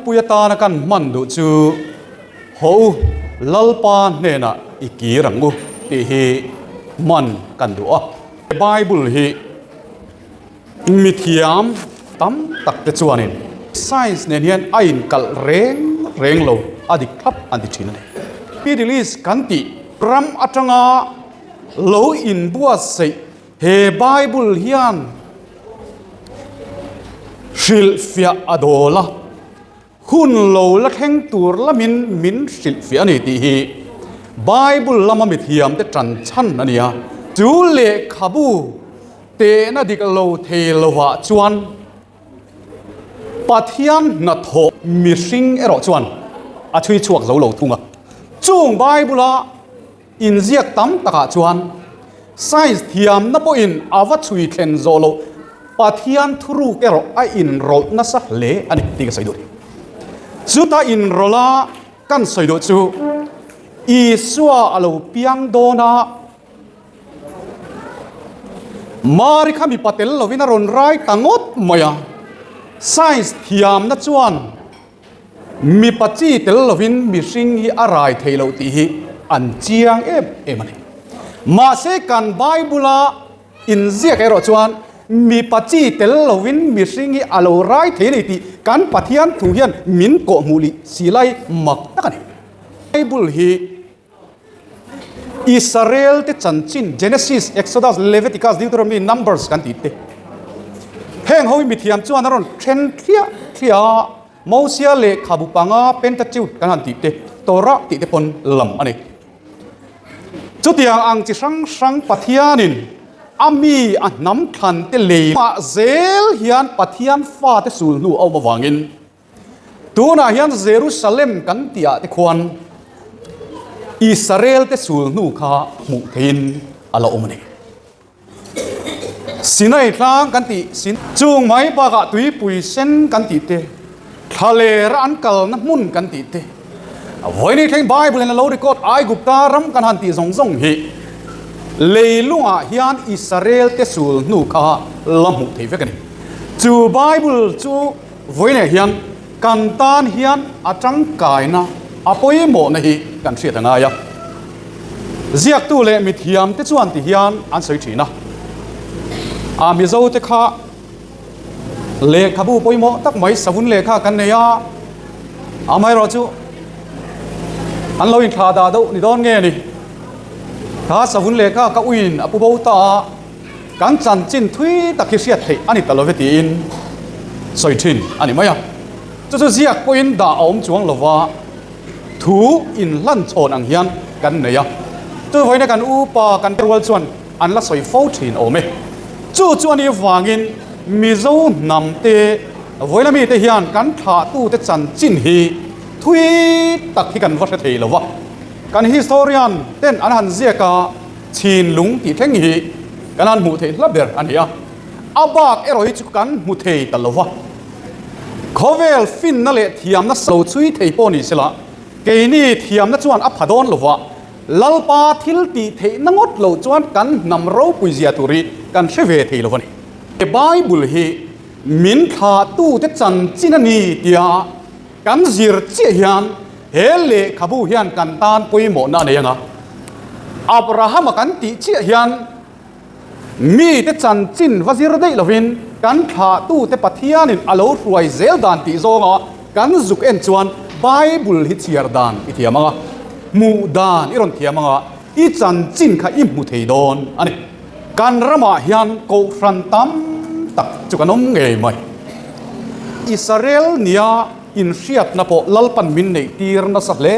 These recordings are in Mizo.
Thupui atana kan hman duh chu Haw u, Lalpa hnenah i kir ang u tih hi hman kan duh a. Bible hi mithiam tam tak te chuanin science nen hian a inkalh reng reng lo a dik thlap an ti thin a ni. Middle East kan tih ram atanga lo inbuatsaih He Bible hian hrilhfiah a dawl a, hun lo la thleng tur lamin min hrilhfiah a ni tih hi Bible lama mithiamte tan chhan a ni a. Chu lehkhabu tehna dik lo thei lovah chuan Pathian hnathawh mihring erawh chuan a chhui chhuak zo lo thung a. Chung Bible-a Inziak tam takah chuan science thiamna pawhin a va chhui thlen zawh loh Pathian thuruk erawh a inrawlh nasa hle a ni tih ka sawi duh. Chuta inrawlh a kan sawi duh chu Isua a lo piang dawn a, Mari kha mipa tel lovin a rawn rai ta ngawt mai a, science thiamna chuan Mipa chi tel lovin mihring hi a rai thei lo tih hi an chiang em em a ni. Mahse kan Bible-a inziak erawh chuan mipa chi tel lovin mihring hi a lo rai thei a ni tih kan Pathian thu hian min kawhhmuh lih si lai mak tak a ni. Bible hi Israel te chanchin Genesis, Exodus, Leviticus, Deuteronomy, Numbers kan tih te. Heng ho hi mithiam chuan a rawn then thliah thliah a, Mosia lehkhabu panga Pentateuch kan han tih te, Torah tih te pawn lam a ni. Chutiang ang chi hrang hrang Pathianin a mi a hnam thlan te lei mah zel hian Pathian fate sul hnu a awm avangin Tunah hian Jerusalem kan tihah te khuan Israel te sul hnu kha hmuh theihin a la awm a ni. Sinai tlang kan tih sin chung mai bakah tuipui sen kan tih te, thlalera an kalna hmun kan tih te, vawiin thleng Bible in a lo record Aigupta ram kan han tih zawng zawng hi leilungah hian Israel te sul hnu kha la hmuh thei vek a ni. Chu Bible chu Vawiinah hian kan tan hian a tangkaina, a pawimawhna hi kan hriat a ngai a. Ziaktu leh mithiamte chuan ti hian an sawi thin a, a Mizote kha lehkhabu pawimawh tak mai savun lehkha kan nei a, amaherawhchu an lo inthlah dah deuh ni dawn nge ni? Kha savun lehkha ka uiin a pu bo ta a. Kan chanchin thui tak hi hriat theih a ni ta love tiin sawi thin a ni mai a. Chu chu ziak pawhin dah a awm chuang lova thu inhlan chhawn ang hian kan nei a. Chu vawiina kan upa kan rual chuan an la sawi fo thin awm e. Chu chu a nih vangin Mizo hnam te vawiina mite hian kan thlahtute chanchin hi thui tak hi kan va hre thei lova. Kan historian ten an han ziak a. Chhinlung tih thleng hi kan han hmuh theih hla ber a ni a, a bak erawh hi chu kan hmu thei ta lo va. Khawvel finna leh thiamna lo chhui thei pawh ni sela, keini thiamna chuan a pha dawn lo va, Lalpa thil tih theihna ngawt lo chuan kan hnam ropui zia tur hi kan hre ve thei lo va ni. Bible hi min thlahtute chanchin a ni tia Kan zir chiah hian he lehkhabu hian kan tan pawimawhna a nei ang a. Abrahama kan tih chiah hian mite chanchin va zir daih lovin kan thlahtute Pathianin a lo hruai zel dan tih zawnga kan zuk en chuan Bible hi chhiar dan i thiam ang a, hmuh dan i rawn thiam ang a, i chanchin kha i hmu thei dawn a ni. Kan ramah hian kohhran tam tak chu kan awm ngei mai. Israel nia inhriatna pawh Lalpan min neih tir nasa hle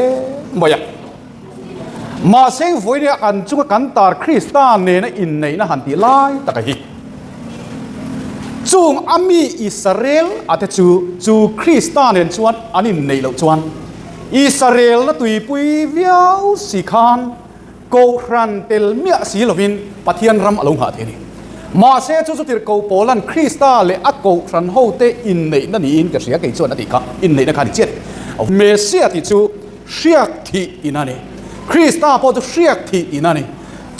mai a. Mahse vawinia kan chunga kan tar Krista nena inneihna han tih lai taka hi. Chung a mi Israel a te chu chu Krista nen chuan an inneih loh chuan Israel na tuipui viau si khan Kohhran tel miah si lovin Pathian ram a lo nghah thei a ni. Mahse, chu chu tirhkoh Paula'n Krista leh a kohhran hote inneihna niin ka hria kei chuan a tih kha, inneihna kha a ni chiat. Messia tih chu hriak thih tihna a ni. Krista pawh chu hriak thih tihna a ni.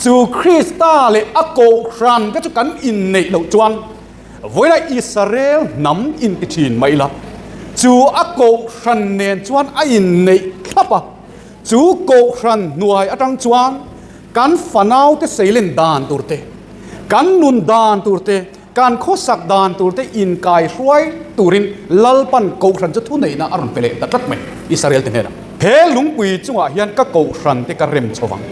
Chu Krista leh a kohhran te chu kan inneih loh chuan Vawilah Israel hnam inti thin mai ila. Chu a kohhran nen chuan a inneih thlap a, chu kohhran hnuai atang chuan kan fanaute seilen dan tur te, kan nun dan tur te, kan khawsak dan tur te inkaihruai turin Lalpan kohhran chu thuneihna a rawn pe leh ta tlat mai Israel te hnenah. He lungpui chungah hian ka kohhran te ka rem chho vang.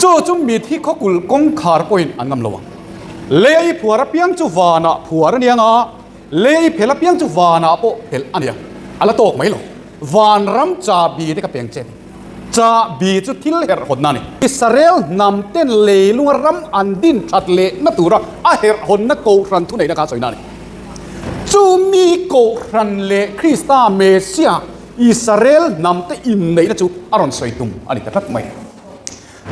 Chu chu mithi khawkulh kawngkhar pawhin an ngam lo ang. Lei phuar apiang chu vanah phuar a nia nga, lei phel apiang chu vanah pawh phelh a nia. A la tawk mai lo. Vanram chahbi te ka peng che a ni. Chahbi chu thil herhhawnna a ni. Israel hnam ten leilunga ram an din that lehna tura a herhhawnna kohhran thuneihna kha a sawina a ni. Chu mi kohhran leh Krista Messiah Israel hnam te inneihna chu a rawn sawi tum a ni ta tlat mai.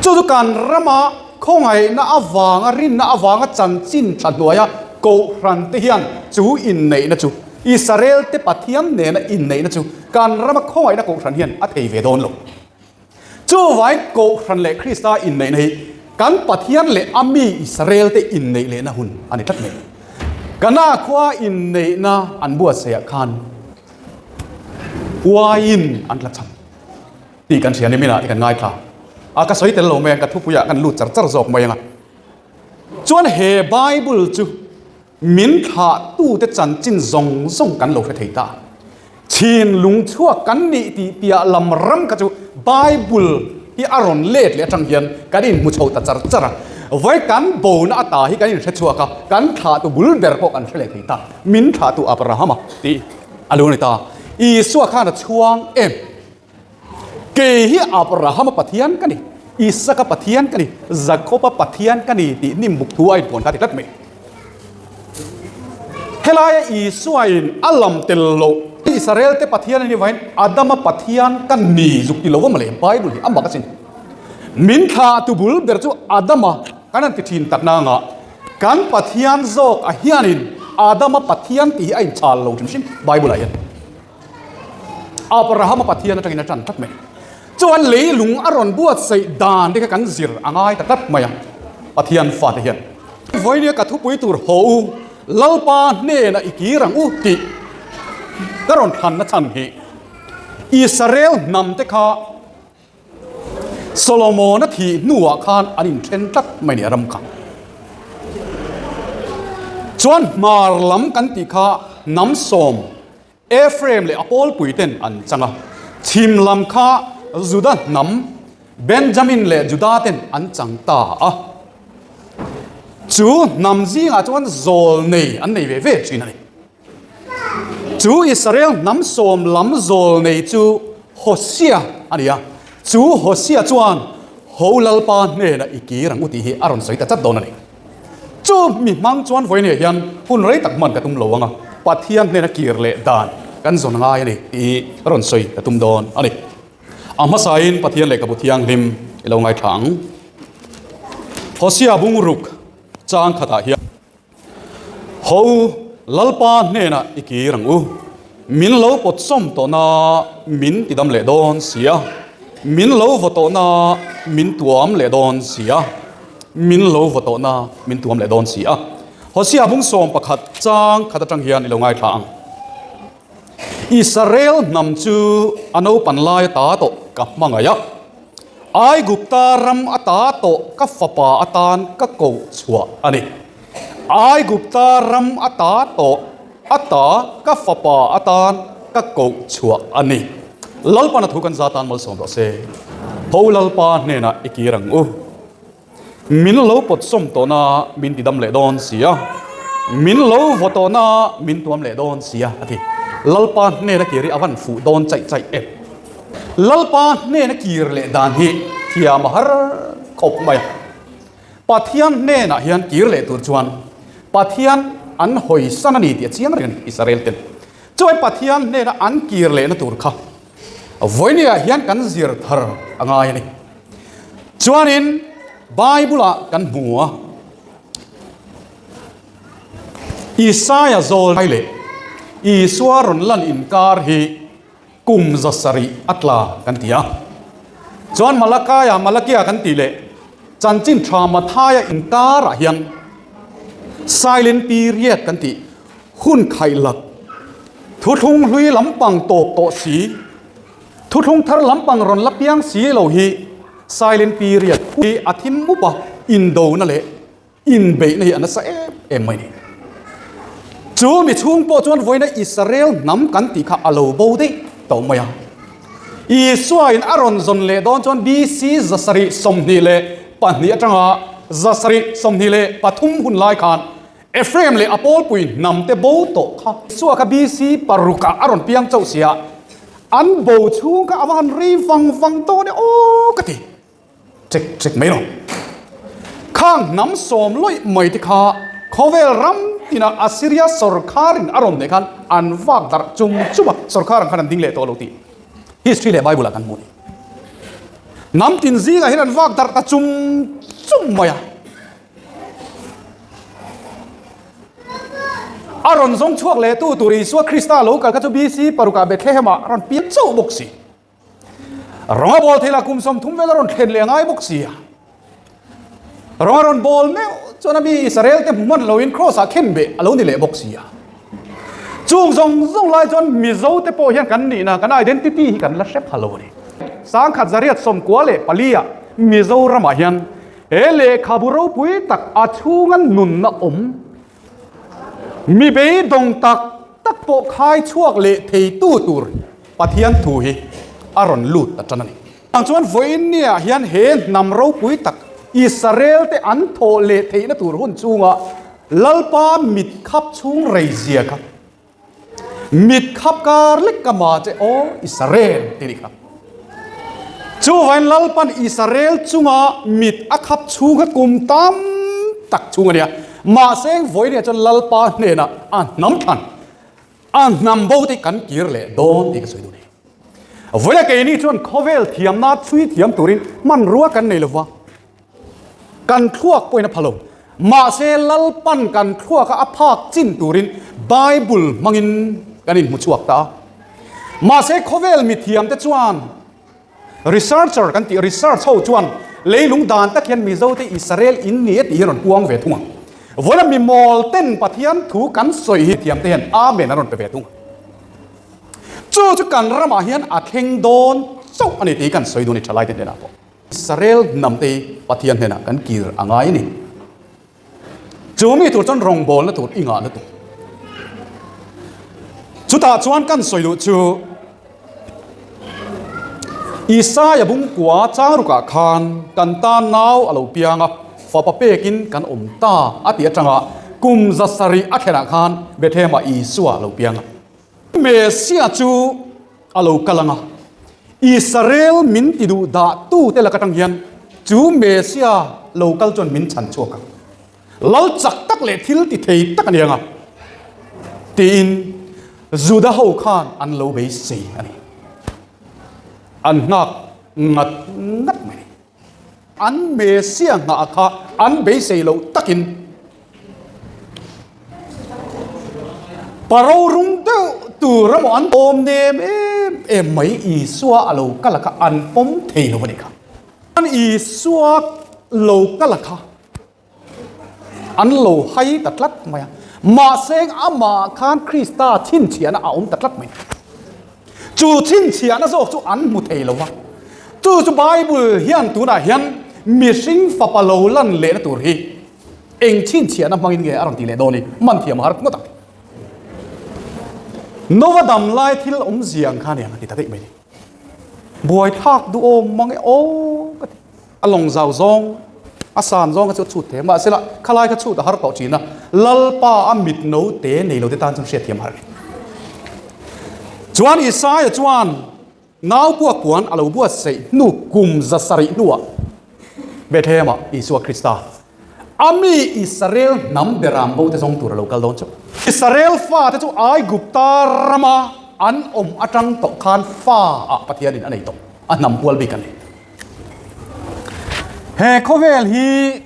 Chu chu kan rama khawngaihna avanga rinna avanga chanchin tha hnuaia kohhran te hian chu inneihna chu Israel te Pathian nena inneihna chu kan rama khawngaihna kohhran hian a thei ve dawn lo. Chuvai kohhran leh Krista inneihna hi kan Pathian leh a mi Israel te inneih lehna hun a ni tlat mai. Kana khua inneihna an buatsaihah khan uaiin an tla cham. Tih kan hria ni minah tih kan ngaithla a, ka sawi tel lo mai ang, ka thupuiah kan lut char char zawk mai ang a. Chuan he Bible chu min thlahtute chanchin zawng zawng kan lo hre thei ta. Chhin lung chhuak kan nih tih piah lam ram kha chu Bible hi a rawn let leh atang hian kan inhmu chho ta char char a. Vawi kan bona ata hi kan inhre chhuak a, kan thlahtu bul ber pawh kan hre leh thei ta. Min thlahtu Abrahama tih a lo ni ta. Isua khan a chhuang em? Kei hi Abrahama Pathian ka ni, Isaka Pathian ka ni, Jakoba Pathian ka ni tih hnimbuk thu a inpuan kha ti tlat mai. Helaia Isuain a lam tel loh Israelte Pathian a nih vangin Adama Pathian ka ni zuk ti lo va mawle, Bible hi a mak asin. Min thlahtu bul ber chu Adama kan han ti thin tak nangah kan Pathian zawk a hianin Adama Pathian tih hi a inchhal lo hrim hrim Bible ah hian. Abrahama Pathian atangin a tan tlat mai. Chuan leilung a rawn buatsaih dan te kha kan zir a ngai ta tlat mai a, Pathian fate hian. Vawinia ka thupui tur haw u, Lalpa hnenah i kir ang u tih ka rawn thlanna chhan hi Israel hnam te kha Solomona thih hnuah khan an inthen tlat mai ni a ram kha. Chuan hmar lam kan tih kha hnam sawm Ephraim leh a pawlpui ten an chang a, chhim lam kha Juda hnam Benjamin leh Juda ten an chang ta a. Chu hnam zingah chuan zawl nei an nei ve ve thin a ni. Chu Israel hnam sawm lam zawl nei chu Hosea a ni a, chu Hosea chuan Ho Lalpa hnenah i kir ang u tih hi a rawn sawi ta chat dawn a ni. Chu mi hmang chuan vawinia hian hun rei tak hman ka tum lo ang a, Pathian hnena kir leh dan kan zawn ngai a ni tih hi rawn sawi ka tum dawn a ni. A hmasain Pathian lehkhabu thianghlim i lo ngaithla ang. Hosea bungruk chang khatah hian. Ho, Lalpa hnenah i kir ang u. Min lo pawt sawm tawh na min tidam leh dawn si a, min lo vaw tawh na min tuam leh dawn si a, min lo vaw tawh na min tuam leh dawn si a. Hosea bungsawm pakhat chang khat atang hian i lo ngaithla ang. Israel hnam chu a naupan lai ata tawh ka hmangaih a. Aigupta ram ata tawh ka fapa atan ka koh chhuah a ni. Aigupta ram ata tawh ata ka fapa atan ka koh chhuah a ni. Lalpana thu kan za tan malsawm rawh se. Ho Lalpa hnenah i kir ang u. Min lo pawt sawm tawh na min ti dam leh dawn si a, min lo vaw tawh na min tuam leh dawn si a, a ti. Lalpa hnena kir hi a van fuh dawn chaih chaih em. Lalpa hnena kir leh dan hi thiam a har khawp mai a. Pathian hnenah hian kir leh tur chuan Pathian an hawisan a ni tih a chiang reng a ni Israel ten. Chuai Pathian hnena an kir lehna tur kha Vawinia hian kan zir thar a ngai a ni. Chuanin Bible-ah kan hmu a, Isaia zawl leh Isua rawn lan inkar hi kum 700 a tla kan ti a. Chuan Malakaia, Malakia kan tih leh Chanchin Tha Mathaia inkarah hian silent period kan tih hun khaihlak. Thuthlung hlui lampang tawp tawh si, thuthlung thar lampang rawn la piang si lo hi silent period hi a thim mup a, indona leh inbeihna hi a nasa em em mai ni. Chu mi chhung pawh chuan vawiina Israel hnam kan tih kha a lo bo daih tawh mai a. Isua in a rawn zawn leh dawn chuan BC 722 atanga 723 hun lai khan Ephraim leh a pawlpui hnam te bo tawh kha. Isua kha BC paruk ah a rawn piang chauh sia, an bo chhung kha a va han rei vang vang dawn e aw ka ti chek chek mai lo. Khang hnam sawm lawih mai te kha khawvel ram tinah Assyria sawrkhar in a rawn neih khan an vak darh chum chum a, sawrkhar ang khan an ding leh tawh lo tih history leh Bible ah kan hmu a ni. Hnam tin zingah hian an vak darh ta chum chum mai a. A rawn zawng chhuak leh tu tur Isua Krista lo kal kha chu BC parukah Bethlehem-ah a rawn pian chauh bawk si. Rawng a bawl thei la kum 30 vel a rawn thlen leh a ngai bawk si a. Rawng a rawn bawl meuh chuan a mi Israel te hmu hman loin Kraws-ah khen beh a lo ni leh bawk si a. Chung zawng zawng lai chuan Mizo te pawh hian kan nihna, kan identity hi kan la hre pha lo a ni. 1994-ah Mizoramah hian He lehkhabu ropui tak a chhunga nunna awm, mi beidawng tak tak pawh khai chhuak leh theitu tur Pathian thu hi a rawn lut ta tan a ni. Ang chuan vawiinniah hian he hnam ropui tak Israel te an thawh leh theihna tur hun chhunga Lalpa mit khap chhung rei zia kha Mit khap kar lek ka ma che aw Israel ti nih kha. Chuvain Lalpan Israel chunga mit a khap chhung kha kum tam tak chhung a nia. Mahse vawiin ah chuan Lalpa hnenah a hnam thlan, a hnam bo te kan kir leh dawn tih ka sawi duh a ni. Vawiin keini chuan khawvel thiamna chhui thiam turin hmanrua kan nei lova. Kan thluak pawhin a pha lo. Mahse, Lalpan kan thluaka a phak chin turin Bible hmangin kan inhmu chhuak ta a. Mahse, khawvel mithiamte chuan researcher kan tih research ho chuan leilung dan tak hian Mizote Israel in ni e tih hi rawn puang ve thung a. Vawiin mi mawl ten Pathian thu kan sawi hi mithiamte hian Amen an rawn pe ve thung a. Chu chu kan ramah hian a thleng dawn chauh a ni tih kan sawi duh a ni thalaite hnenah pawh. Israel hnam te hi Pathian hnenah kan kir a ngai a ni. Chu mi tur chuan rawngbawlna tur i ngahna tur. Chutah chuan kan sawi duh chu Isaia bungkua changrukah khan kan tan nau a lo piang a, fapa pekin kan awm ta a tih atanga kum 700 a thlenah khan Bethlehem-ah Isua a lo piang a. Messiah chu a lo kal ang a, Israel min ti duh dah tu te lak atang hian chu Messiah lo kal chuan min chhan chhuak ang. Lal chak tak leh thil ti thei tak a ni ang a, tiin Juda ho khan an lo beisei a ni. An nghak ngat ngat mai. An Messiah nghah kha an beisei loh takin paro rum deuh tur emaw an awm nem em em mai Isua a lo kal a kha an pawm thei lo a nih kha. An Isua lo kal a kha An lo hai ta tlat mai a. Mahse amah khan Krista chhinchhiahna a awm ta tlat mai. Chu chhinchhiahna zawk chu an hmu thei lo va. Chu chu Bible hian tunah hian mihring fapa lo lan lehna tur hi eng chhinchhiahna hmangin nge a rawn tih leh dawn i man thiam a har ngawt ang. Nova dam lai thil awmzia ang kha a ni ang a ti ta daih mai ni. Buai thlak duh awm mang e aw ka ti. A lawng zau zawng, a san zawng kha chu a chhut thei a, mahsela khalai kha chhut a har tawh thin a, Lalpa a mit no te nei lo te tan chuan hriatthiam a har a ni. Chuan Isaia chuan nau puak puan a lo buatsaih hnu kum 700 hnuah Bethlehem-ah Isua Krista A mi Israel hnam beram bo te zawng tur a lo kal dawn chauh. Israel fate chu Aigupta rama an awm atang tawh khan fa ah Pathianin a nei tawh, a hnam kual bik a ni. He khawvel hi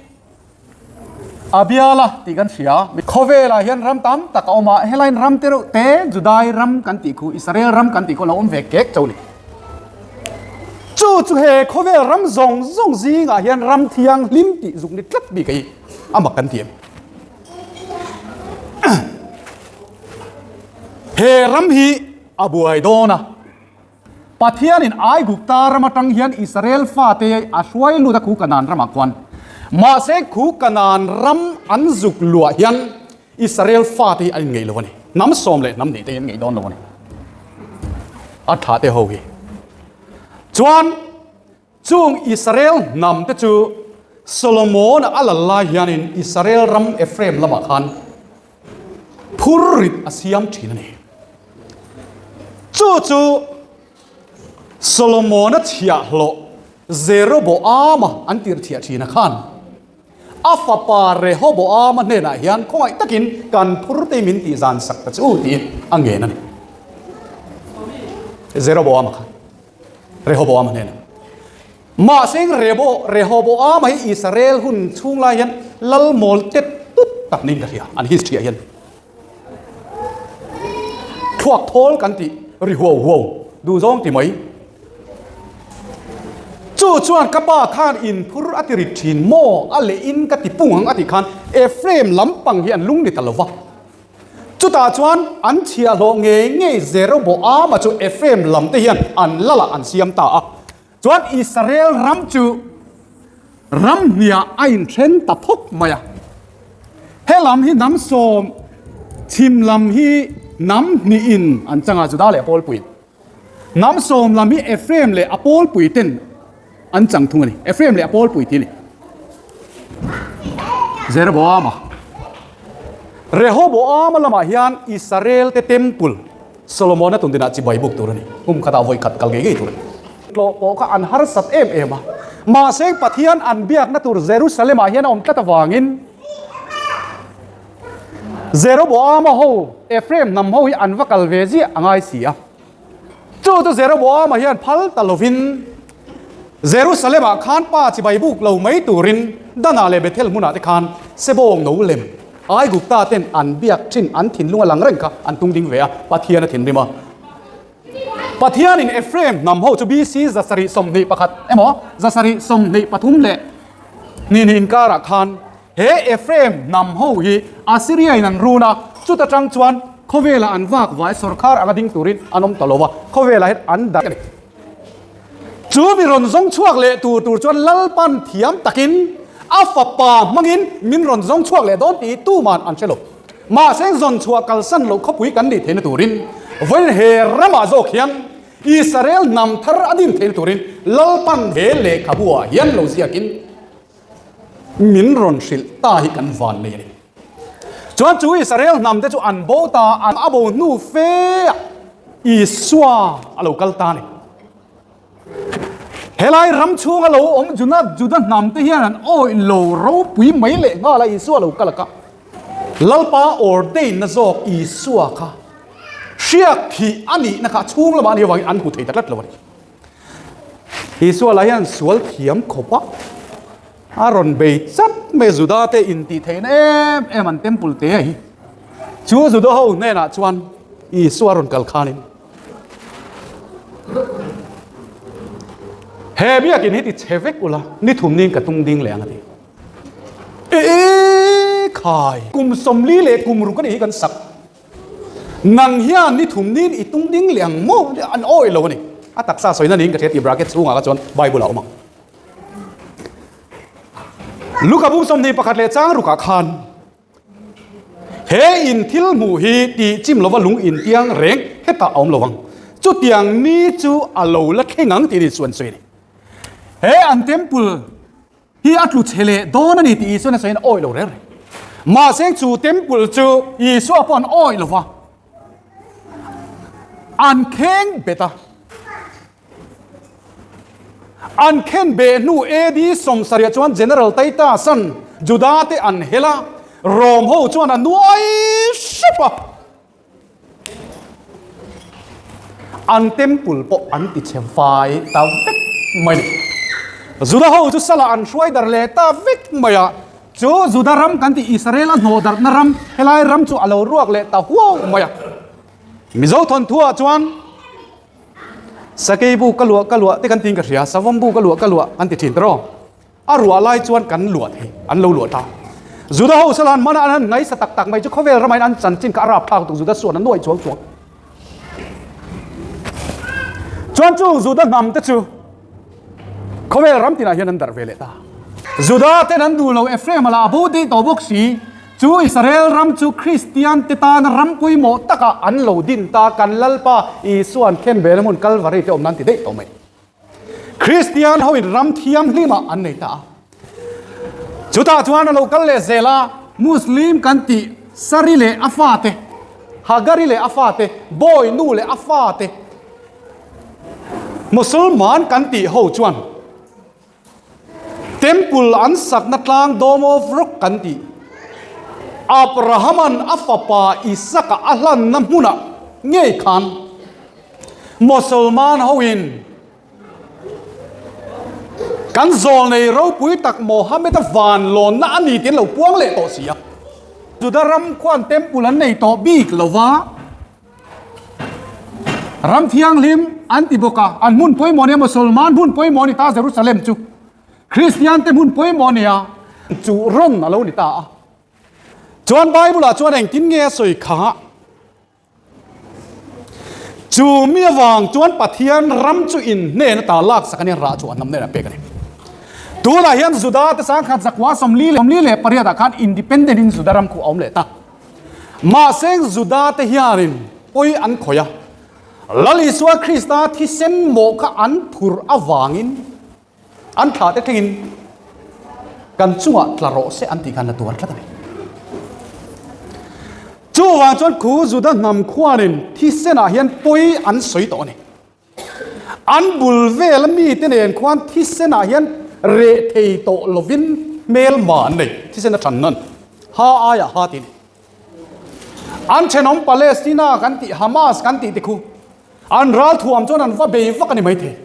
a bial a tih kan hria. Khawvelah hian ram tam tak a awm a, helaiin ram te reuh te Judai ram kan tih khu, Israel ram kan tih khu a lo awm ve kek chauh a ni. Chu chu he khawvel ram zawng zawng zingah hian ram thianghlim tih zuk ni tlat bik hi a mak kan ti em? He ram hi a buai dawn a. Pathianin Aigupta ram atang hian Israel fate a hruai lut a khu Kanaan ramah khuan. Mahse khu Kanaan ram an zuk luah hian Israel fate hi an inngeih lo a ni. Hnam sawm leh hnam hnih te hi an ngeih dawn lo a ni. A tha te ho hi. Chuan chung Israel hnam te chu Solomon a lal lai hianin Israel ram Ephraim lamah khan phur rit a siam thin a ni. Chu chu Solomon-a chhiahhlawh Jeroboama an tirh chhiah thin a khan a fapa Rehoboama hnenah hian khawngaih takin kan phur te min tih zan sak ta chu tiin a ngen a ni. Jeroboama khan Rehoboama hnenah. Mahse Rebo, Rehoboama hi Israel hun chhung lai hian lal mawl tet tut tak niin ka hria, an history ah hian. Thluak thawl kan tih ri huau huau duh zawng ti mai. Chu chuan ka pa khan inphur a ti rit thin maw a leh in ka ti pung ang a tih khan Ephraim lampang hi an lung ni ta lo va. Chutah chuan an chhiahhlawh ngei ngei Jeroboama chu Ephraim lam te hian an lalah an siam ta a. Chuan Israel ram chu ram hniah a inthen ta phawk mai a. He lam hi hnam sawm, chhim lam hi hnam hnihin an chang a, Juda leh a pawlpuiin. Hnam sawm lam hi Ephraim leh a pawlpui ten an chang thung a ni. Ephraim leh a pawlpui tih a ni. Jeroboama. Rehoboama lamah hian Israel te temple Solomona tun dinah chibai buk tur a ni. Kum khatah vawi khat kal ngei ngei tur a ni. Tlawh pawh kha an harsat em em a. Mahse Pathian an biakna tur Jerusalem ah hian a awm tlat avangin Jeroboama ho, Ephraim hnam ho hi an va kal ve ziah a ngai si a. Chu chu Jeroboama hian phal ta lovin Jerusalem ah khan pa chibai buk lo mai turin Danah leh Bethel hmunah te khan Sebawng no lem Aigupta ten an biak thin an thinlung a lang reng kha an tung ding ve a, Pathian a thinrim a. Pathianin Ephraim hnam ho chu BC 721 emaw 723 leh hnih hnih inkarah khan he Ephraim hnam ho hi Assyria in an run a, chuta tang chuan khawvelah an vak vai sawrkhar anga ding turin an awm ta lo va, khawvelah hian an darh a ni. Chu mi rawn zawng chhuak leh tur tur chuan Lalpan thiam takin a fapa hmangin min rawn zawng chhuak leh dawn tih tuman an hre lo. Mahse zawn chhuah kalsan loh khawpui kan nih theihna turin vawiin he ramah zawk hian Israel hnam thar a din theihna turin Lalpan he lehkhabu-ah hian lo ziakin min rawn hrilh ta hi kan van nei a ni. Chuan chu Israel hnam te chu an bo ta, an a bo hnu fe a Isua a lo kal ta a ni. Helai ram chhunga lo awm Juna, Juda hnam te hian an awih lo ropui mai leh nghal a Isua lo kal a ka. Lalpa ordain na zawk Isua kha hriak thih a nihna kha a chhung lamah a nih avangin an hmu thei ta tlat lo a ni. Isua lah hian sual thiam khawp a, a rawn bei chat mai a, Juda te intih theihna em em an temple te a hi. Chu Juda ho hnenah chuan Isua rawn kal khanin, He biakin hi ti chhe vek ula, ni thum niin ka tung ding leh ang a ti. Eee khai! Kum 40 leh kum ruk a nih hi kan sak. Nang hian ni thum nin i tung ding leh ang maw? An awih lo a ni. A taksa sawina niin ka hria tih bracket chhungah kha chuan Bible ah a awm ang. Luka bung 21 leh chang rukah khan he in thil hmuh hi tih chim lova lung intiang reng hetah a awm lo ang. Chutiang ni chu a lo la thleng ang tih ni chuan sawi a ni. He an temple Hi a tlu chhe leh dawn a ni tih Isua'n a sawiin a awih lo reng reng. Mahse chu temple chu Isua pawh an awih lo va, an kheng bet a. An khen beh hnu AD 70 chuan General Titus-a'n Juda te an hel a, Rom ho chuan a nuai hrep a. An temple pawh an ti chhe vai ta vek mai a ni. Juda ho chu salah an hruai darh leh ta vek mai a, chu Juda ram kan tih Israel a hnawh darhna ram helai ram chu a lo ruak leh ta huau mai a. Mizo thawnthuah chuan Sakei bu ka luah ka luah te kan tiin ka hria, Savawm bu ka luah ka luah an ti thin tawh. A ruah lai chuan kan luah thei, an lo luah ta. Juda ho salan hmana an han ngaisa tak tak mai chu khawvel ramain an chanchin kha a rap thlak tuk Juda suan a nuai chuang chuang. Chuan chung Juda hnam te chu khawvel ram tinah hian an darh ve leh ta. Juda ten an duh lo Ephraim a lah a bo dei tawh bawk si. Chu Israel ram chu Kristian te tana ram pawimawh takah an lo din ta, kan Lalpa Isua'n khen ve na hmun Kalvari te awm nan ti daih tawh mai. Kristian ho in ram thianghlimah an nei ta a. Chutah chuan a lo kal leh zel a, Muslim kan tih Sari leh a fate, Hagari leh a fate, Bawi nu leh a fate, Musulman kan tih ho chuan Temple an sakna tlang Dome of Rock kan tih Abrahama'n a fapa Isaka a hlanna hmunah ngei khan Mosolman hoin kan zawlnei ropui tak Mohammed-a vanlawnna a ni tih an lo puang leh tawh si a. Juda ram khuan temple an nei tawh bik lo va, ram thianghlim an ti bawk a, an hmun pawimawh nia Mosolman hmun pawimawh a ni ta Jerusalem chu Kristian te hmun pawimawh a nia chu rawn a lo ni ta a. Chuan Bible-ah chuan engtin nge a sawi kha? Chu mi avang chuan Pathian ram chu in hnen ata lak sak a nia, rah chu an hnam hnenah pek a ni. Tunah hian Juda te sangkhat zakua 48 ah khan independent in Juda ram khu a awm leh ta. Mahse Juda te hianin pawi an khawih a, Lal Isua Krista thisen mawh kha an phur avangin An thlah te thlengin kan chungah tla rawh se an tih khan la tuar tlat a ni. Chuvang chuan khu Juda hnam khuanin thisenah hian pawi an sawi tawh a ni. An bul vela mite nen khuan thisenah hian reh thei tawh lovin hmelma an nei, thisen a than nan ha aiah ha tih a ni. An thenawm Palestina kan tih Hamas kan tih te khu An ralthuam chuan an va bei vak a ni maithei.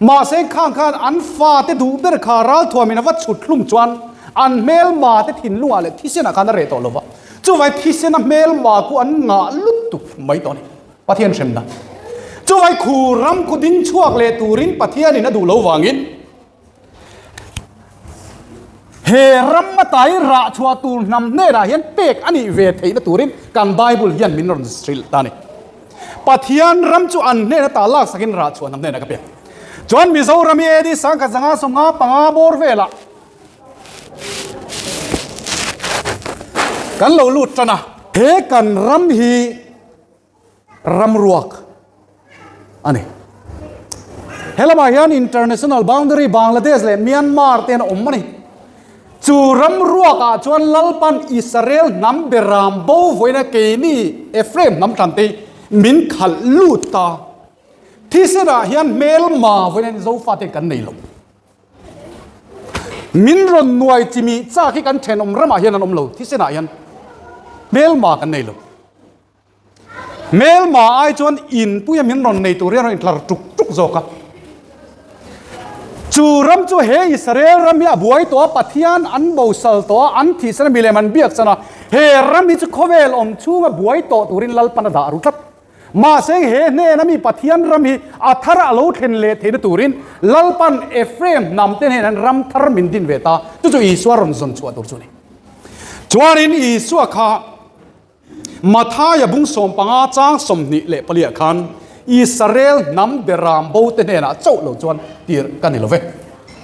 Mahse khang khan an fate duh ber kha ralthuamin a va chhut hlum chuan an hmelma te thinlungah leh thisenah khan a reh tawh lo va. Chuvai thisena hmelma khu an ngah lutuk mai tawh a ni. Pathian hremna. Chuvai khu ram khu ding chhuak leh turin Pathianin a duh lo vangin He ram atai rah chhuah tur hnam hnenah hian pek a nih ve theihna turin kan Bible hian min rawn hrilh ta a ni. Pathian ram chu an hnen ata laksakin rah chhuah hnam hnenah ka pek. Chuan Mizoram hi AD 1555 bawr velah kan lo lut tan a. He kan ram hi ramruak a ni. He lamah hian international boundary Bangladesh leh Myanmar te an awm a ni. Chu ramruakah chuan Lalpan Israel hnam beram bo vawiina keini Ephraim hnam thlan te min khalh lut ta. Thisenah hian hmelma vawiina Zofate kan nei lo. Min rawn nuai chimih chak hi kan thenawm ramah hian an awm lo. Thisenah hian hmelma kan nei lo. Hmelma ai chuan inpuia min rawn nei tur hian rawn intlar tuk tuk zawk a. Chu ram chu he Israel ram hi a buai tawh a, Pathian an bosal tawh a, an thihsan a, milem an biak chan a, he ram hi chu khawvel awm chhunga buai tawh turin Lalpan a dah ru tlat. Mahse he hnena mi Pathian ram hi a thar a lo thlen leh theihna turin Lalpan Ephraim hnam te hnen an ram thar min din ve ta, chu chu Isua rawn zawn chhuah tur chu a ni. Chuanin Isua kha Mathaia bung 15 chang 24 khan Israel hnam beram bo te hnenah chauh lo chuan tir ka ni lo ve,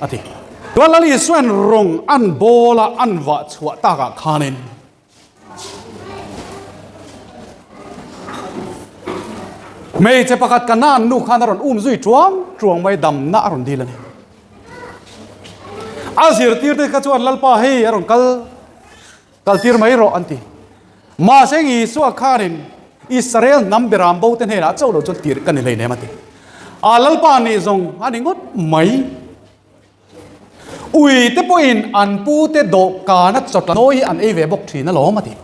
a ti. Chuan Lal Isuain rawng an bawl a an vah chhuah takah khanin hmeichhe pakhat Kanaan nu khan a rawn um zui tuang tuang mai damna a rawn dil a ni. A zirtirte kha chuan Lalpa hei a rawn kal. Kaltir mai rawh an ti. Mahse Isua khanin Israel hnam beram bo te hnenah chauh lo chuan tir ka ni hleinem a ti. A Lalpa nih zawng a ni ngawt mai. Ui te pawhin an pu te dawhkana chawtla nawi hi an ei ve bawk thin alawm a ti.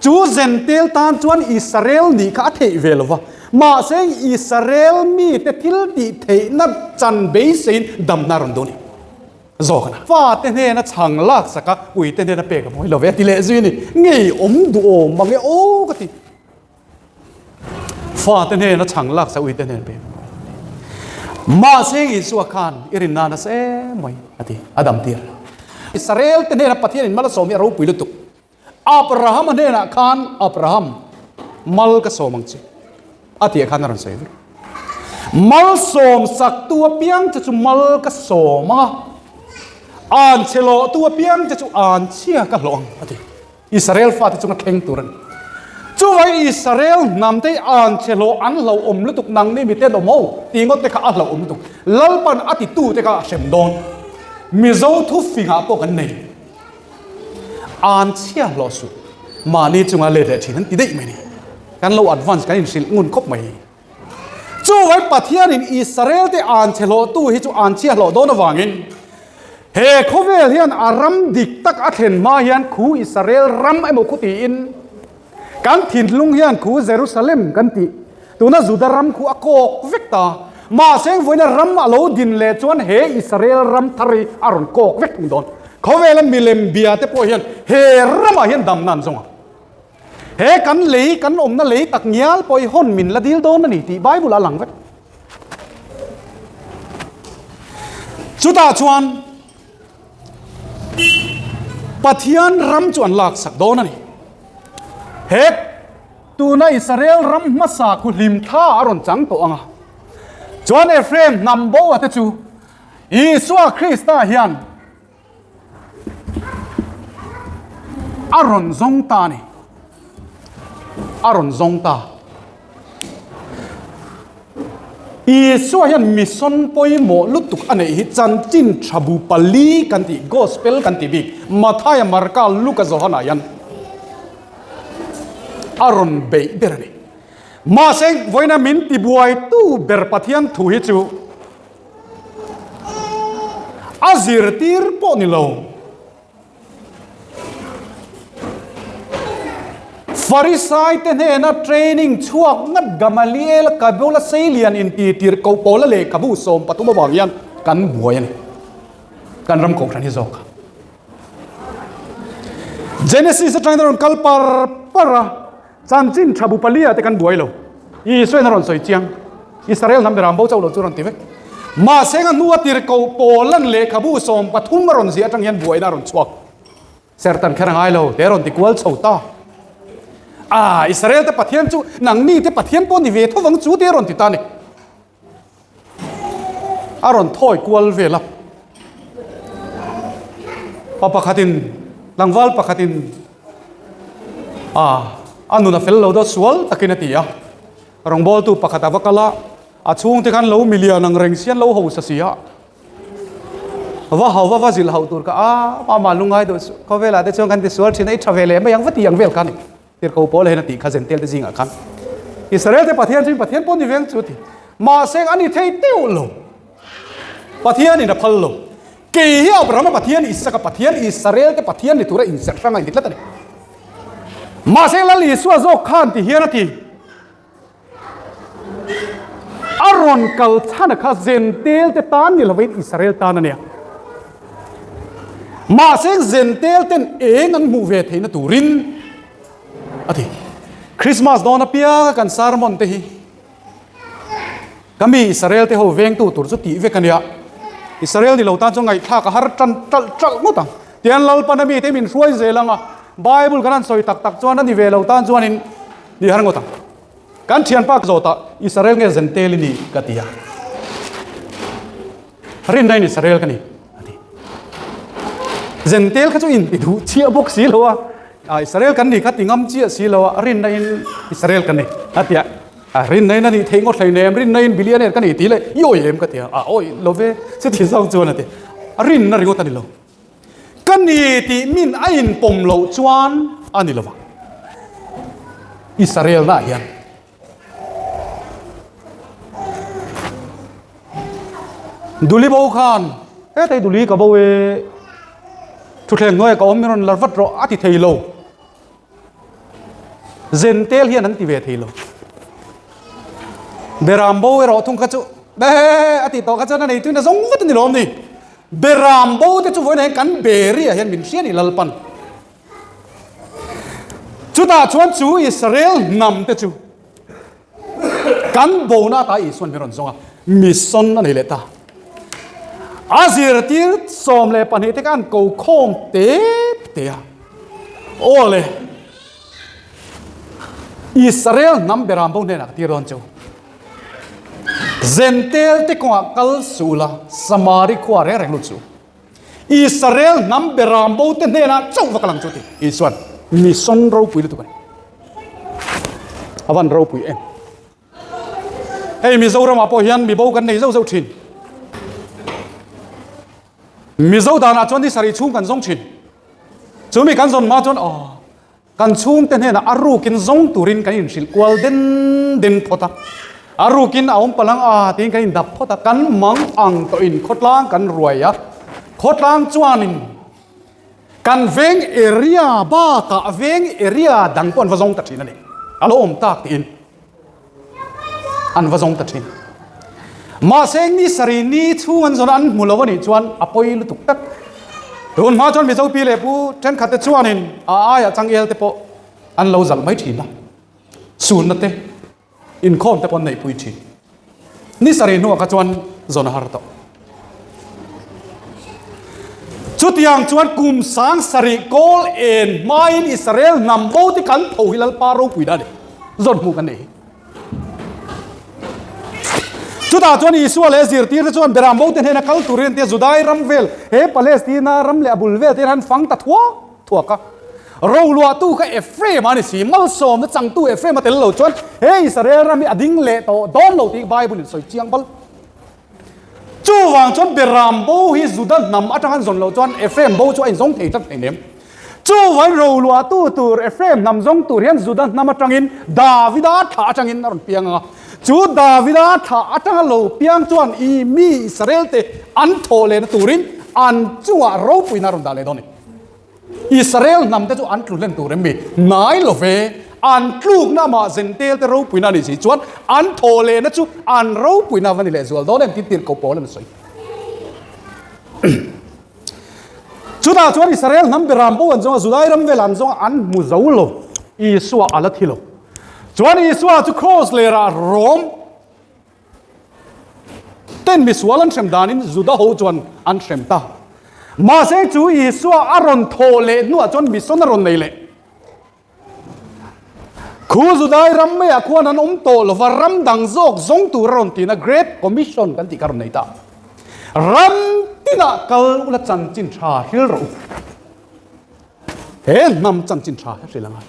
Chu Zentel tan chuan Israel nih kha a theih ve lo va. Mahse Israel mite thil tih theihna chan beiseiin damna a rawn dun a ni. Zawk a na. Fate hnena chhang lak sak a, uite hnena pek a mawi lo ve a ti leh zui a ni. Ngei awm duh awm mang e aw ka ti. Fate hnena chhang lak sak uite hnena pek a mawi lo. Mahse Isua khan i rin nan nasa em mai a ti, a dam tir. Israel te hnena Pathian in mal a sawm hi a ropui lutuk. Abraham-a hnenah khan Abraham, mal ka sawm ang che a tih ah khan a rawn sawi vek. Malsawm saktu apiang che chu mal ka sawm ang a, an chhe lawhtu apiang che chu an chhia ka hlawh ang, a ti. Israel fate chunga thleng tur a ni. Chuvai Israel hnamte hi an chhe hlawh an hlauhawm lutuk nang ni miten awm ho tih ngawt te kha a hlauhawm lutuk. Lalpan a titu te kha a hrem dawn. Mizo thufingah pawh kan nei. An chhia hlawh suh. Mahni chunga let leh thin an ti daih mai ni. Kan lo advance kan inhrilh ngun khawp mai. Chuvai Pathianin Israel-te an chhe hlawhtu hi chu an chhia hlawh dawn avangin he khawvel hian a ram dik tak a thlen hma hian khu Israel ram emaw khu tiin kan thinlung hian khu Jerusalem kan tih tuna Juda ram khu a kawk vek ta. Mahse vawiina ram a lo din leh chuan he Israel ram thar hi a rawn kawk vek thung dawn. Khawvela milem bia te pawh hian he ramah hian damna an zawng a. He kan lei, kan awmna lei tak ngial pawh hi hawn min la dil dawn a ni tih Bible a lang vek. Chutah chuan Pathian ram chu an laksak dawn a ni. He tuna Israel ram hmasa khu hlim thla a rawn chang tawh ang a. Chuan Ephraim hnam bo a te chu Isua Krista hian A rawn zawng ta a ni. A rawn zawng ta. Isua hian mission pawimawh lutuk a neih hi chanchin tha bu pali kan tih, Gospel kan tih bik, Mathaia, Marka, Luka, Johana hian a rawn beih ber a ni. Mahse, vawiina min tibuaitu ber Pathian thu hi chu A zirtir pawh ni lo. Farisai te hnena training chhuak ngat Gamaliel ka bula seilian inti tir koh pawla lehkhabu 13 avang hian kan buai a ni. Kan ram kohhran hi zawk a. Genesis atangin a rawn kal par par a. Chanchin tha bu palia te kan buai lo. Isuain a rawn sawi chiang. Israel hnam beram bo chauh lo chu a rawn ti vek. Mahse nga hnua tirhkoh Paulan lehkhabu 13 a rawn ziah atang hian buaina a rawn chhuak. Sertan kher a ngai lo, te rawn ti kual chho ta. Ah, Israel te Pathian chu nangni te Pathian pawh ni ve tho vang chu te a rawn ti ta ni. A rawn thawi kual vel a. Pa pakhatin, tlangval pakhatin a a nun a fel lo deuh sual takin a ti a. Rawngbawltu pakhat a va kal a, a chhungte khan lo milian ang reng si an lo hausa si a. Va hau va va zilh hauh tur kha a mama lungngai deuh khawvelah te chuan kan ti sual thin a, i tha ve leh mai ang va ti ang vel kha a ni. Tirhkoh pawl hian a tih kha Zentel te zingah khan Israel te Pathian chu Pathian pawh ni veng chu a ti. Mahse a ni thei teuh lo. Pathian in a phal lo. Kei hi Abrahama Pathian, Isaka Pathian, Israel te Pathian ni tura inserh hrang a inti tlat a ni. Mahse Lal Isua zawk khan ti hian a ti. A rawn kal chhan a kha Zentel te tan ni lovin Israel tan a nia. Mahse Zentel ten eng an hmuh ve theihna turin a ti. Christmas dawn apianga kan sermon te hi ka mi Israel te ho vengtu tur chu tih vek a nia. Israel ni lo tan chuan ngaihthlak a har tan ṭalh ṭalh ngawt ang. Tian Lalpan a mite min hruai zel ang a, Bible kan han sawi tak tak chuan a ni ve lo tan chuanin Ni har ngawt ang. Kan thianpa ka zawt a, Israel nge Zentel i ni? ka ti a. Rinna in Israel ka ni, a ti. Zentel kha chu in ti duh chiah bawk si lo a, a Israel kan ni kha ti ngam chiah si lo a, rinna in Israel ka ni, a ti a. A rinna in a nih theih ngawt hlei nem, rinna in billionaire ka ni ti leh i awi em ka ti a, a awi lo ve, chuti zawng chuan a ti. A rinna ringawt a ni lo. Ka ni tih min a inpawm loh chuan a ni lovang. Israelna ah hian Duli bo khan hetei duli ka bo e thuthleng hnuaiah ka awm min rawn lar vat rawh a ti thei lo. Zentel hian an ti ve thei lo. Beram bo erawh thung kha chu be a ti tawh kha chuan a neituin a zawng vat a ni lawm ni. Beram bo te chu vawiinah hian kan beri ah hian min hria a ni Lalpan. Chutah chuan chu Israel hnam te chu kan bona ata Isuan min rawn zawng a, mission a nei leh ta. A zirtir 12 te kha an ko khawm te te a. Aw le, Israel hnam beram bo hnenah ka tir dawn chu. Zentel te kawngah kal suh la, Samari khua reng reng lut suh. Israel hnam beram bo te hnenah chauh va kal ang chu ti Isuan mission ropui lutuk a ni. A van ropui em. Hei Mizoramah pawh hian mibo kan nei zauh zauh thin. Mizo danah chuan ni sarih chhung kan zawng thin. Chumi kan zawn hma chuan aw Kan chhungte hnenah a rukin zawng turin kan inhrilh kual den den phawt a, a rukin a awm palh ang a tiin kan indap phawt a, kan mang ang tawhin khawtlang kan ruai a, khawtlang chuanin kan veng area bakah veng area dang pawh an va zawng ta thin a ni, a lo awm tak tiin. An va zawng ta thin. Mahse ni sarih ni chhung an zawn a an hmu lo a nih chuan a pawi lutuk tak. Tun hma chuan Mizo pi leh pu thenkhat te chuanin a aiah changel te pawh an lo zalh mai thin a, sunna te, inkhawm te pawh an neihpui thin. Ni sarih hnuah kha chuan zawn a har tawh. Chutiang chuan kum sang sarih kawl en hmain Israel hnam bo te kan tho hi Lalpa ropui dah a ni. Zawn hmuh kan nei hi. Chutah chuan Isua leh zirtir te chuan Beram bo te hnena kal turin tia Judai ram vel he Palestina ram leh a bul vel te hian an fang ta thuak thuak a. Roluahtu kha Ephraim a ni si, malsawmna changtu Ephraim a tel lo chuan he Israel ram hi a ding leh tawh dawn lo tih Bible in sawi chiang bal. Chuvang chuan Beram bo hi Juda hnam atang an zawn loh chuan Ephraim bo chu a inzawng thei tlat thei nem. Chuvangin roluahtu tur Ephraim hnam zawng tur hian Juda hnam atangin Davida thlah atangin a rawn piang ang a. Chu Davida thlah atanga lo piang chuan i mi Israel te an thawh lehna turin an chungah ropuina a rawn dah leh dawn a ni. Israel hnam te chu an tlu hlen tur em mi? Nai lo ve, an tlukna amah Zentel te ropuina a nih si chuan an thawh lehna chu an ropuina va ni leh zual dawn em tih tirhkoh pawl an sawi. Chutah chuan Israel hnam beram bo an zawng a, Judai ram vel an zawng a, an hmu zo lo. Isua a la thi lo. Chuan Isua chu kraws lerah Rom Ten misual an hrem danin Juda ho chuan an hrem ta. Mahse chu Isua a rawn thawh leh hnuah chuan mission a rawn nei leh. Khu Judai ram maiah khuan an awm tawh lova ram dang zawk zawng tur a rawn tina Great Commission kan tih kha a rawn nei ta. Ram tinah kal ula chanchin tha hril rawh u. He hnam chanchin tha hi hril a ngai.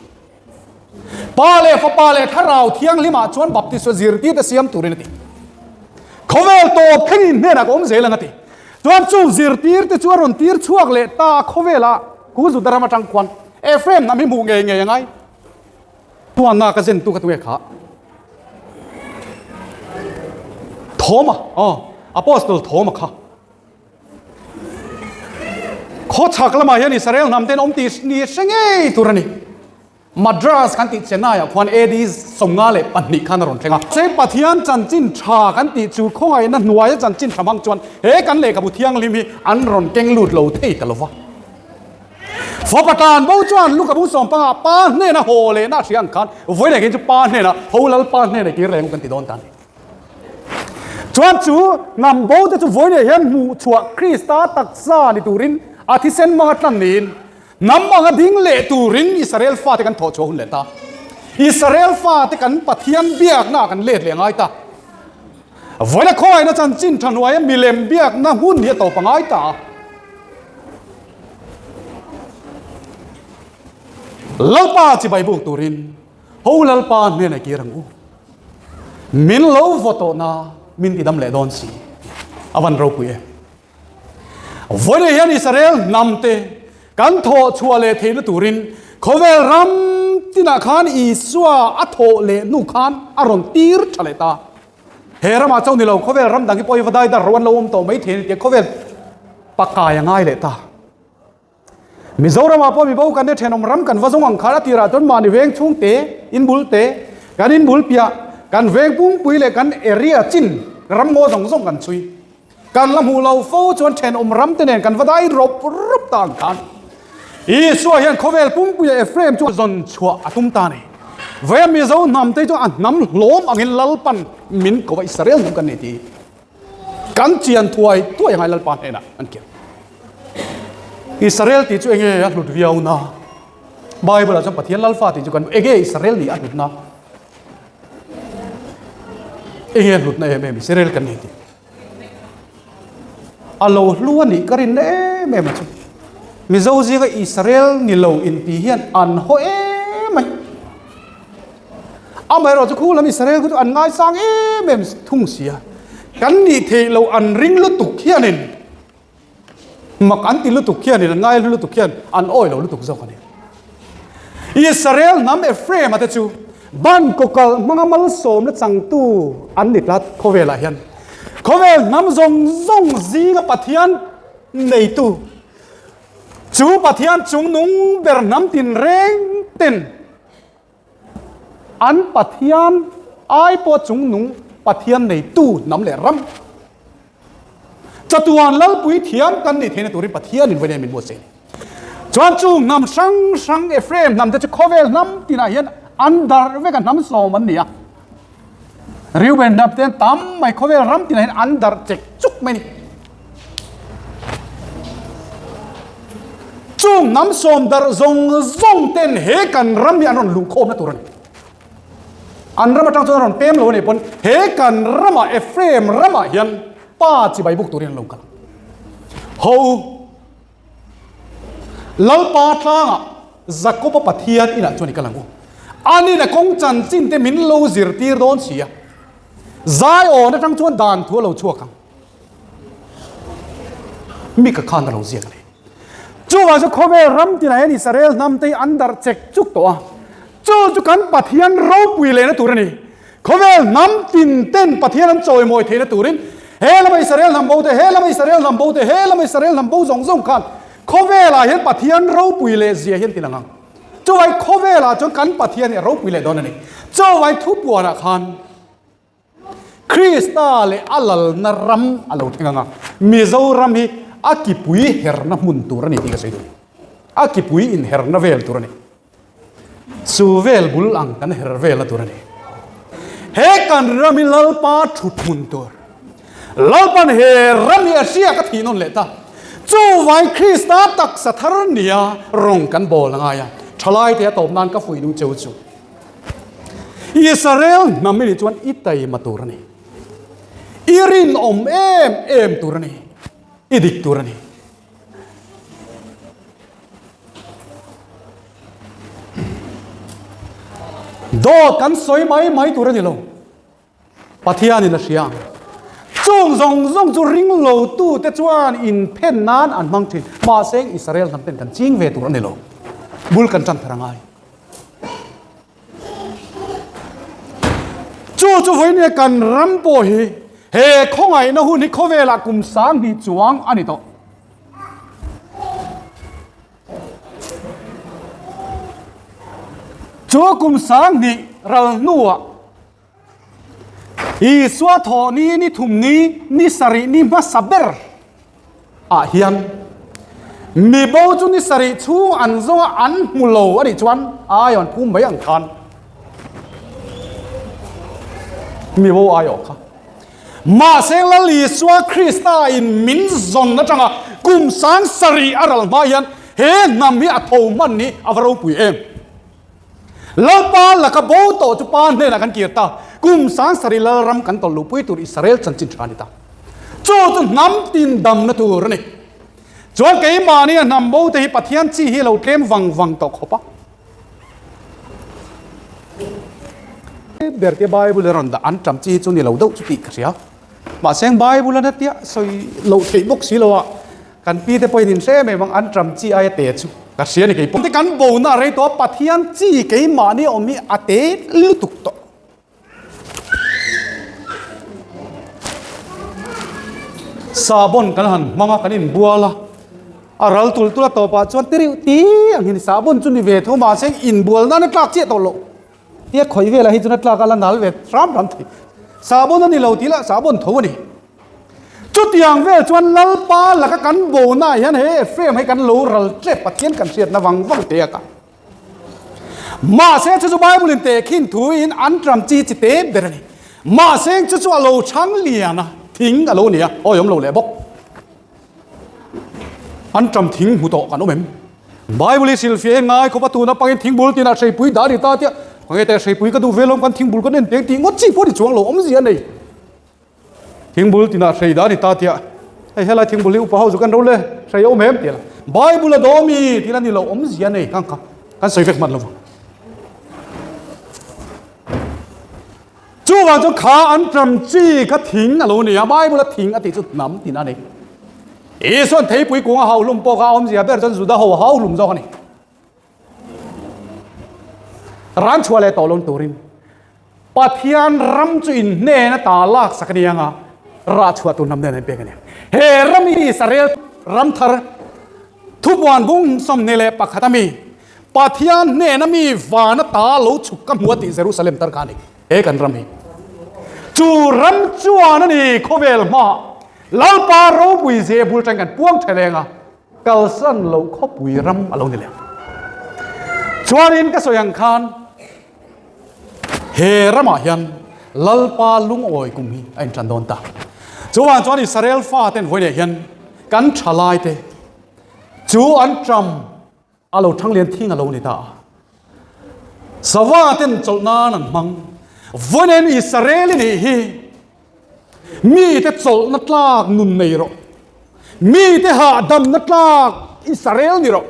Pa leh Fapa leh Thlarau Thianghlimah chuan baptisma zirtirte siam turin a ti. Khawvel tawp thlengin hnenah ka awm zel ang a ti. Chuan chung zirtirte chu a rawn tir chhuak leh ta a khawvelah ku Juda ram atang khuan Ephraim hnam hi hmuh ngei ngei a ngai. Tuanna ka zen tu ka tunge kha. Thoma, aw, Apostle Thoma kha. Khawchhak lamah hian Israel hnam ten awm tih ni hre ngei tur a ni. Madras kan tih Chennai ah khuan AD 52 khan a rawn thleng a. Se Pathian chanchin tha kan tih chu khawngaihna hnuaia chanchin tha hmang chuan he kan lehkhabu thianghlim hi an rawn keng lut lo thei ta lo va. Fapa tan bo chuan Lukabu sawmpangah pa hnena haw lehna a hria ang khan vawi leh khin chu pa hnenah ho Lalpa hnenah kir leh ang kan ti dawn ta a ni. Chuan chu hnam bo te chu vawiin hian hmuh chhuah Krista taksa ni turin a thisen hmanga tlan niin hnam anga ding leh turin Israel fate kan thawh chhuah hun leh ta. Israel fate kan Pathian biakna ah kan let leh ngai ta. Vawiina khawngaihna chanchin tha hnuaia milem biakna hun hi a tawp a ngai ta. Lalpa chibai buk turin Ho Lalpa hnenah kir ang u. Min lo vaw tawh na min ti dam leh dawn si. A van ropui e. Vawiin hian Israel hnam te kan thawh chhuah leh theihna turin khawvel ram tinah khan Isua a thawh leh hnu khan a rawn tir tha leh ta. He ramah chauh ni lo khawvel ram dang hi pawh hi va dai dar ro an lo awm tawh mai thei a ni tia khawvel pakai a ngai leh ta. Mizoramah pawh mibo kan ni thenawm ram kan va zawng ang khan a tirah chuan mahni veng chhung te, inbul te, kan inbul piah, kan veng pungpui leh kan area chin ram ngaw zawng zawng kan chhui. Kan la hmuh lo fo chuan thenawm ram te nen kan va dai rawp rawp ta ang khan Isua hian khawvel pumpuia Ephraim chu zawn chhuah a tum ta a ni. Vawiin Mizo hnam te chu a hnam hlawm angin Lalpan min ko a Israel hnam kan ni tih Kan chian thuai thuai angai Lalpa hnenah an kir. Israel tih chu enge a hlut viau na? Bible ah chuan Pathian Lalfa tih chu kan enge Israel nih a hlut na? Enge hlutna em em Israel kan ni tih. A lo hlu a nih ka rinna em em a chu. Mizo zinga Israel ni lo inti hian an haw em mai. Amaherawh chu khu lam Israel khu chu an ngaisang em em thung si a. Kan nih theih loh an ring lutuk hianin Mak an ti lutuk hianin, an ngai lutuk hian an awi lo lutuk zawk a ni. Israel hnam Ephraim-a te chu ban kawkalh hmanga malsawmna changtu an ni tlat khawvelah hian. Khawvel hnam zawng zawng zinga Pathian neitu, chu Pathian chungnung ber hnam tinreng ten an Pathian ai pawh chungnung Pathian neitu hnam leh ram Chatuan Lalpui thiam kan nih theihna turin Pathianin vawiin min buatsaih a ni. Chuan chung hnam hrang hrang Ephraim hnam te chu khawvel hnam tinah hian an darh vek a, hnam sawm an ni a. Reuben hnam te tam mai khawvel ram tinah hian an darh chek chuk mai a ni. Chung hnam sawm darh zawng zawng ten he kan ram hi an rawn luhkhawmna tur a ni. An ram atang chuan a rawn pem lo a nih pawn he kan ramah Ephraim ramah hian pa chibai buk turin an lo kal. Ho Lalpa tlangah Jakoba Pathian inah chuan i kal ang u. Anin a kawng chanchin te min lo zirtir dawn si a. Zion atang chuan dan thu a lo chhuak ang. Mika khan a lo ziak a ni. Chuvang chu khawvel ram tinah hian Israel hnam te hi an darh chek chuk tawh a. Chu chu kan Pathian ropui lehna tur a ni. Khawvel hnam tin ten Pathian an chawimawi theihna turin he lama Israel hnam bo te, he lama Israel hnam bo te, he lama Israel hnam bo zawng zawng khan khawvelah hian Pathian ropui leh zia hian ti lang ang. Chuvai khawvelah chuan kan Pathian hi a ropui leh dawn a ni. Chuvai thupuanah khan Krista leh a lalna ram a lo thleng ang a, Mizoram hi a kipui herna hmun tur a ni tih ka sawi duh. A kipui inherna vel tur a ni. Chu vel bul ang kan her velna tur a ni. He kan ram hi Lalpa thut hmun tur. Lalpan he ram hi a hriak a thih nawn leh ta. Chuvai Krista taksa thar nia rawng kan bawl a ngai a. Thalaite a tawp nan ka fuih duh cheu chu. Israel hnam i nih chuan i taima tur a ni. I rinawm em em tur a ni. I dik tur a ni. Dawt kan sawi mai mai tur a ni lo. Pathianin a hria ang. Chung zawng zawng chu ring lotute chuan inphen nan an hmang thin. Mahse, Israel hnam ten kan ching ve tur a ni lo. Bul kan tan thar a ngai. Chu chu vawinia kan ram pawh hi he khawngaihna hun hi khawvelah kum 2000 chuang a ni tawh. Chu kum 2000 ral hnuah Isua thawh ni ni thum ni ni sarih ni hmasa ber ah hian mi bo chu ni sarih chhung an zawng a an hmu lo a nih chuan ai an phum mai ang khan mi bo ai awh kha. Mahse Lal Isua Krista in min zawn atanga kum 7000 a ral hma hian he hnam hi a tho hman hi a va ropui em. Lalpa laka bo tawh chu pa hnenah kan kir ta. Kum 7000 Lalram kan tawlh luhpui tur Israel chanchin tha a ni ta. Chu chu hnam tin damna tur a ni. Chuan keimahni a hnam bo te hi Pathian chi hi a lo tlem vang vang tawh khawp a. Ber te Bible a rawn dah an tam chi hi chu ni lo deuh chu tih ka hria. Mahse Bible a na tia sawi loh theih bawk si lo a. Kan pi te pawhin in hre mai bang an ṭam chi aia te chu ka hria ni kei pawh. Te kan bona a rei tawh a, Pathian chi keimahni awm hi a te lutuk tawh. Sahbawn kan han hmang a, kan inbual a, a ral tul tul a tawpah chuan ti reuh ti ang hian sahbawn chu ni ve tho mahse inbual nan a tlak chiah tawh loh. Tia khawih velah hi chuan a tlak a la nal ve hram hram thei. Sahbawn a ni lo tih lah sahbawn tho a ni. Chutiang vel chuan Lalpa laka kan bonaah hian he Ephraim hi kan lo ral tlep Pathian kan hriatna vang vang te a ka. Mahse chu chu Bible in tehkhin thu in an ṭam chi chi te ber a ni. Mahse chu chu a lo chhang lian a, thing a lo ni a, awi awm lo leh bawk. An ṭam thing hmu tawh kan awm em? Bible hi silfiah hi ngai khawp a tuna pangin thingbul tinah hreipui dah a ni ta tia, khawnge teh hreipui ka duh ve lawm kan thingbul kan en peng tih ngawt chi pawh ni chuang lo awmzia a nei. Thingbul tinah hrei dah a ni ta tia hei helai thingbul hi upa ho chu kan ro le hrei a awm em tia Bible a daw mi tih la ni lo awmzia nei kang kha kan sawi vek hman lo vang. Chuvang chu kha an ṭam chi kha thing a lo ni a, Bible a thing a tih chu hnam tina a ni. Isuan theipui kung a hauhlum pawh kha a awmzia ber chuan Juda ho a hauhlum zawk a ni. Ran chhuah leh tawh lo turin Pathian ram chu in hnen a ta lak sak a ni anga rah chhuah tur hnam nen an pek a ni. He ram hi Israel ram thar thubuan bung 21 a mi Pathian hnen a mi van a ta lo chhuk ka hmu a tih Jerusalem tar kha a ni. He kan ram hi chu ram chuan a ni khawvel hmaah Lalpa ropui ze bul tang kan puang theleng a. Kalsan loh khawpui ram a lo ni leh. Chuanin ka sawi ang khan he ramah hian Lalpa lungawi kum hi a intan dawn ta. Chuvang chuan Israel faten vawiinah hian kan thalaite chu an ṭam a lo ṭhanglian thing a lo ni ta a. Sava ten chawlh nan an hmang. Vawiin Israel i nih hi mite chawlhna tlak nun nei rawh. Mite hahdamna tlak Israel ni rawh.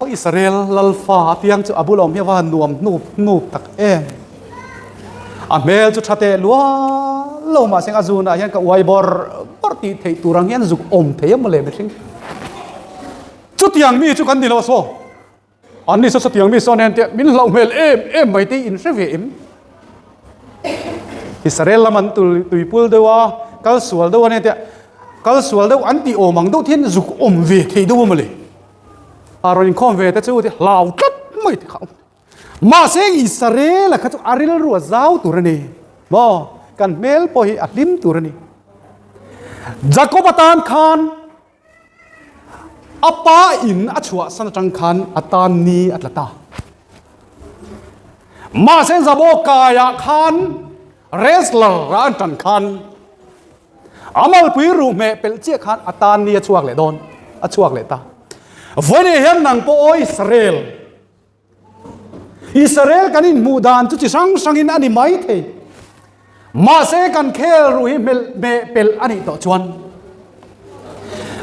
Israel lalfa apiang chu a bula awm hi a va han nuam hnup hnup tak em. A hmel chu tha teh lual lo mahse a zunah hian ka uai bawrh bawrh tih theih tur ang hian zuk awm thei a mawle mihring. Chutiang mi chu kan ni lo a saw. An ni saw chutiang mi saw nen teh min hlauh hmel em em mai te in hre ve em? Israel lam an tuipul deuh a, kal sual deuh a nen teh kal sual deuh an tih awm ang deuh thian zuk awm ve thei deuh a mawle. A rawn inkhawm ve te chu hlau tlat mai te kha. Mahse Israel-a kha chu a rilru a zau tur a ni. Maw? Kan hmel pawh hi a hlim tur a ni. Jakob atan khan A pa in a chhuahsan atang khan a tan ni a tla ta. Mahse Zabo kaiah khan wrestler a an tan khan a malpui ruhmeh pelh chiah khan a tan ni a chhuak leh dawn, a chhuak leh ta. Vawiin hian nang pawh aw Israel, Israel kan inhmuh dan chu chi hrang hrangin a ni mai thei. Mahse kan khel ruh hi hmelh meh pelh a nih tawh chuan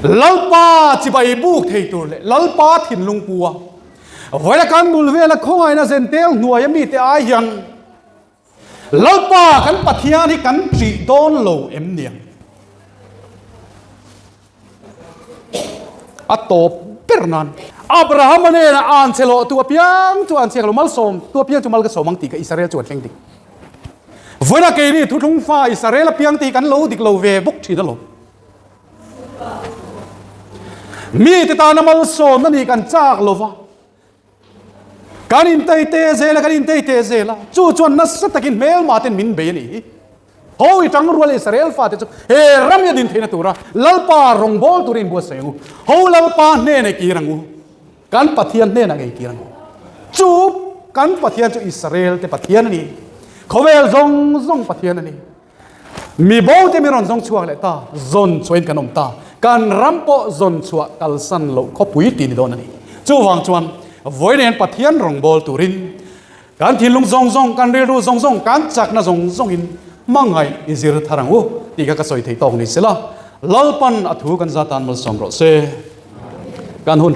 Lalpa chibai buk thei tur leh Lalpa thinlung pu a vawiin a kan bul vela khawngaihna zentel hnuaia mite ai hian Lalpa kan Pathian hi kan ṭih dawn lo em niang? A tawp ber nan Abrahama nena an che lawh tu apiang chu an chhiak lo malsawm tu apiang chu mal ka sawm ang tih kha Israel chu an thleng dik. Vawiina keini thuthlung fa Israel apiang tih kan lo dik lo ve bawk thin alawm. Mite tana malsawmna nih kan chak lo va, kan intei te zel a, kan intei te zel a, chu chuan nasa takin hmelma ten min bei a nih hi. Ho i tang rual Israel fate chu he ram hi a din theihna tura Lalpa rawngbâwl turin inbuatsaih ang u. Ho Lalpa hnenah i kir ang u. Kan Pathian hnenah ngei kir ang u. Chu kan Pathian chu Israel te Pathian a ni. Khawvel zawng zawng Pathian a ni. Mi bo te mi rawn zawng chhuak leh ta, zawn chhuahin kan awm ta. Kan ram pawh zawn chhuah kalsan loh khawpui tih ni dawn a ni. Chuvang chuan vawiin Pathian rawngbâwl turin Kan thinlung zawng zawng, kan rilru zawng zawng, kan chakna zawng zawngin hmangaih i zir thar ang u tih kha ka sawi thei tawk ni sela, Lalpan a thu kan zatan malsawm rawh se. Kan hun.